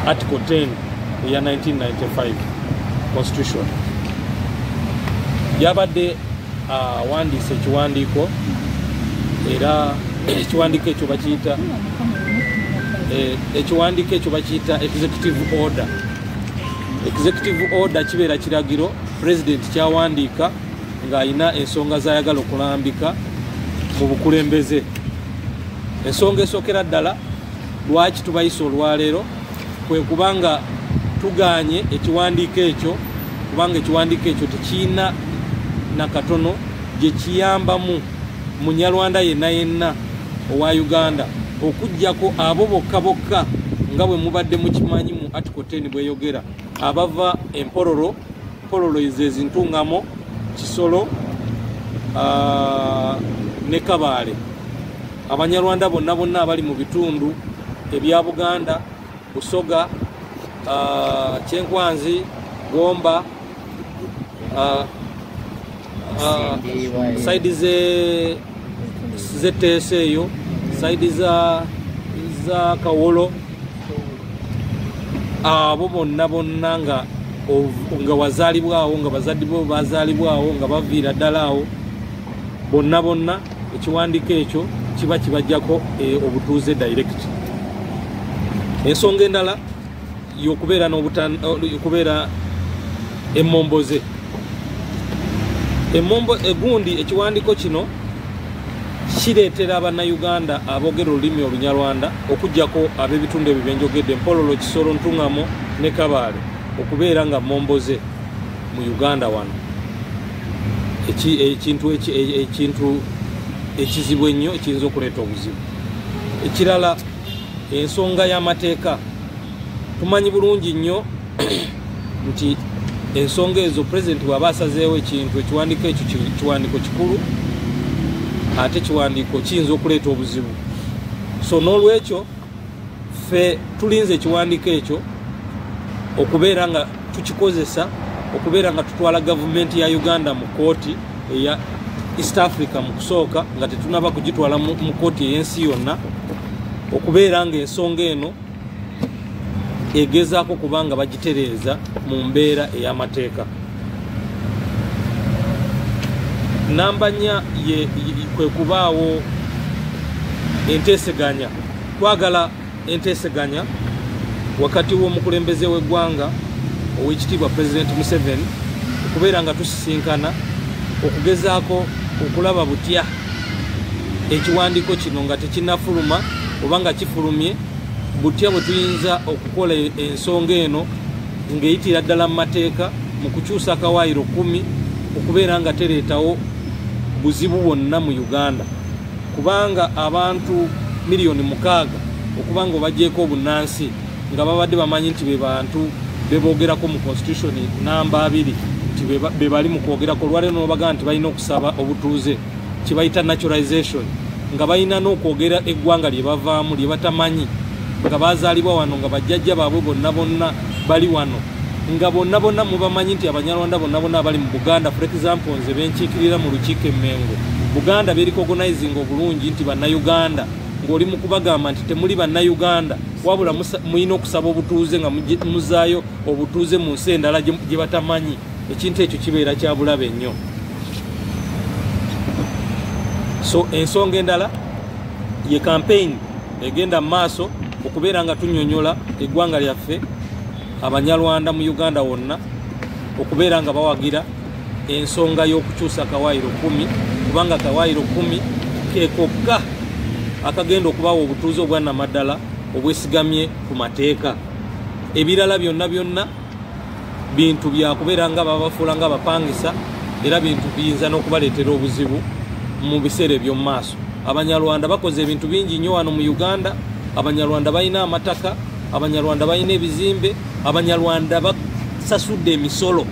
Article 10 eya 1995 Constitution. Yabadde awandiise ekiwandiiko, era ekiwandiiko ekyo bakiyita ekiwandiiko ekyo bakiyita executive order. Executive order kibeera kiragiro president kyawandiika ng'alina ensonga z'ayagala okulambika mu bukulembeze. Ensonga esookera ddala lwaki tubayisa olwaleero kwe kubanga tuganye ekiwandiiko ekyo, kubanga ekiwandiiko ekyo tekirina na katono gye kiyambamu munyarwanda yenna yenna owa Uganda, okuggyako abo bokka bokka nga bwe mubadde mukimanyi mu Article 10 bweyogera, abava empororo, Mpororo ze Ntungamo, Kisoro ne Kabale. Abanyarwanda bonna bonna abali mu bitundu ebya Buganda, Busoga, Kyenkwanzi, Gomba, saidi ze eyo, saidi za Kawolo, abo bonna bonna nga wazaalibwawo, nga bazadde bo bazaalibwawo, nga baviira ddala awo, bonna bonna ekiwandiiko ekyo kiba kibajjako obutuuze direct. Ensonga endala y'okubeera n'okubeera emmomboze. Emmombo egundi ekiwandiiko kino kireetera Abannayuganda aboogera olulimi Olunyarwanda, okuggyako ab'ebitundu ebyo byenjogedde, Mpororo, Kisoro, Ntungamo ne Kabale, okubeera nga mmomboze mu Uganda wano. Ekintu ekizibu ennyo ekiyinza okuleeta obuzibu. Ekirala, ensonga y'amateeka. Tumanyi bulungi nnyo nti ensonga ezo pulezidenti bw'aba asazeewo ekintu, ekiwandiiko ekyo kiwandiiko kikulu, ate kiwandiiko kiyinza okuleeta obuzibu. So n'olwekyo ffe tulinze ekiwandiiko ekyo okubeera nga tukikozesa okubeera nga tutwala gavumenti ya Uganda mu kooti eya East Africa mu kusooka, nga tetunaba kugitwala mu kooti ey'ensi yonna, okubeera nga ensonga eno egezaako kubanga bagitereeza mu mbeera ey'amateeka. Namba 4 kwe kubaawo enteeseganya. Twagala enteeseganya wakati w'omukulembeze w'eggwanga ow'ekitiibwa President Museveni, okubeera nga tusisinkana okugezaako okulaba butya ekiwandiiko kino nga tekinnafuluma oba nga kifulumye, butya bwe tuyinza okukola ensonga eno ng'eyitira ddala mu mateeka mu kukyusa akawaayiro 10 okubeera nga tereetawo buzibu bwonna mu Uganda, kubanga abantu 6 million okuba nga obagyeko obunnansi nga babadde bamanyi nti be bantu beboogerako mu constitution namba 2, nti be bali mu kwogerako. Olwaleero n'obagamba nti balina okusaba obutuuze, kibayita naturalization, nga balina n'okwogera eggwanga lye bavaamu lye batamanyi, nga bazaalibwa wano, nga bajjajja baabwe bonna bonna bali wano, nga bonna bonna mubamanyi nti Abanyarwanda bonna bonna abali mu Buganda, for example nze benkiikirira mu lukiiko e Mmengo, Buganda berecognizinga obulungi nti Bannayuganda, ng'oli mu kubagamba nti temuli Bannayuganda, wabula mulina okusaba obutuuze nga muzaayo obutuuze mu nsi endala gye batamanyi. Ekintu ekyo kibeera kya bulabe nnyo. So ensonga endala ye campaign egenda mu maaso okubeera nga tunnyonnyola eggwanga lyaffe Abanyarwanda mu Uganda wonna okubeera nga bawagira ensonga y'okukyusa akawaayiro 10, kubanga akawaayiro 10 ke kokka akagenda okubawa obutuuze obwannamaddala obwesigamye ku mateeka. Ebirala byonna byonna bintu byakubeera nga babafuula nga bapangisa, era bintu biyinza n'okubaleetera obuzibu mu biseera eby'omu maaso. Abanyarwanda bakoze ebintu bingi nnyo wano mu Uganda. Abanyarwanda balina amataka, Abanyarwanda balina ebizimbe, Abanyarwanda basasudde emisolo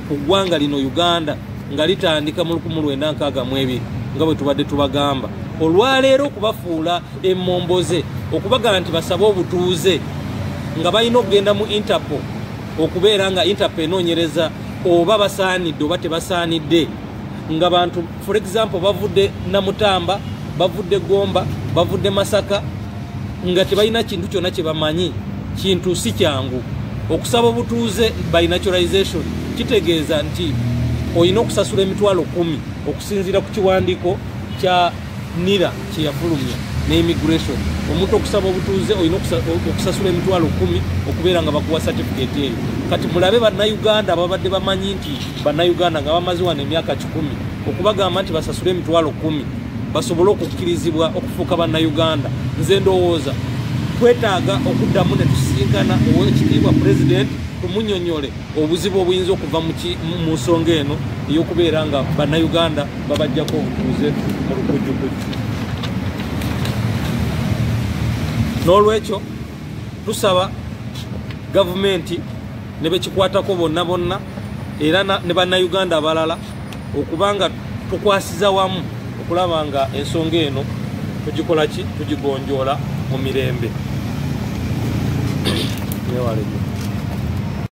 ku ggwanga lino Uganda nga litandika mu 1962 nga bwe tubadde tubagamba. Olwaleero okubafuula emmomboze, okubagamba nti basabe obutuuze nga balina okugenda mu Interpol, okubeera nga Interpol enoonyereza oba basaanidde oba tebasaanidde, nga bantu for example bavudde Namutamba, bavudde Gomba, bavudde Masaka, nga tebalina kintu kyonna kye bamanyi. Kintu si kyangu. Okusaba obutuuze by naturalization kitegeeza nti olina okusasula 100,000 okusinziira ku kiwandiiko kya NIRA kye yafulumya ne immigration. Omuntu okusaba obutuuze olina okusasula 100,000 okubeera nga bakuwa certificate eyo. Kati mulabe bannayuganda ababadde bamanyi nti bannayuganda nga bamaze wano emyaka 100 okubagamba nti basasule 100,000 basobole okukkirizibwa okufuuka bannayuganda. Nze ndowooza twetaaga okuddamu ne tusisinkana owekitiibwa pulezidenti tumunyonyole obuzibu obuyinza okuva mu nsonga eno ey'okubeera nga bannayuganda babajjako obutuuze mu lukujjukujju. N'olwekyo tusaba gavumenti ne bekikwatako bonna bonna era ne bannayuganda abalala okubanga tukwasiza wamu okulaba nga ensonga eno tugikola ki, tugigonjoola mu mirembe. Neewale nnyo.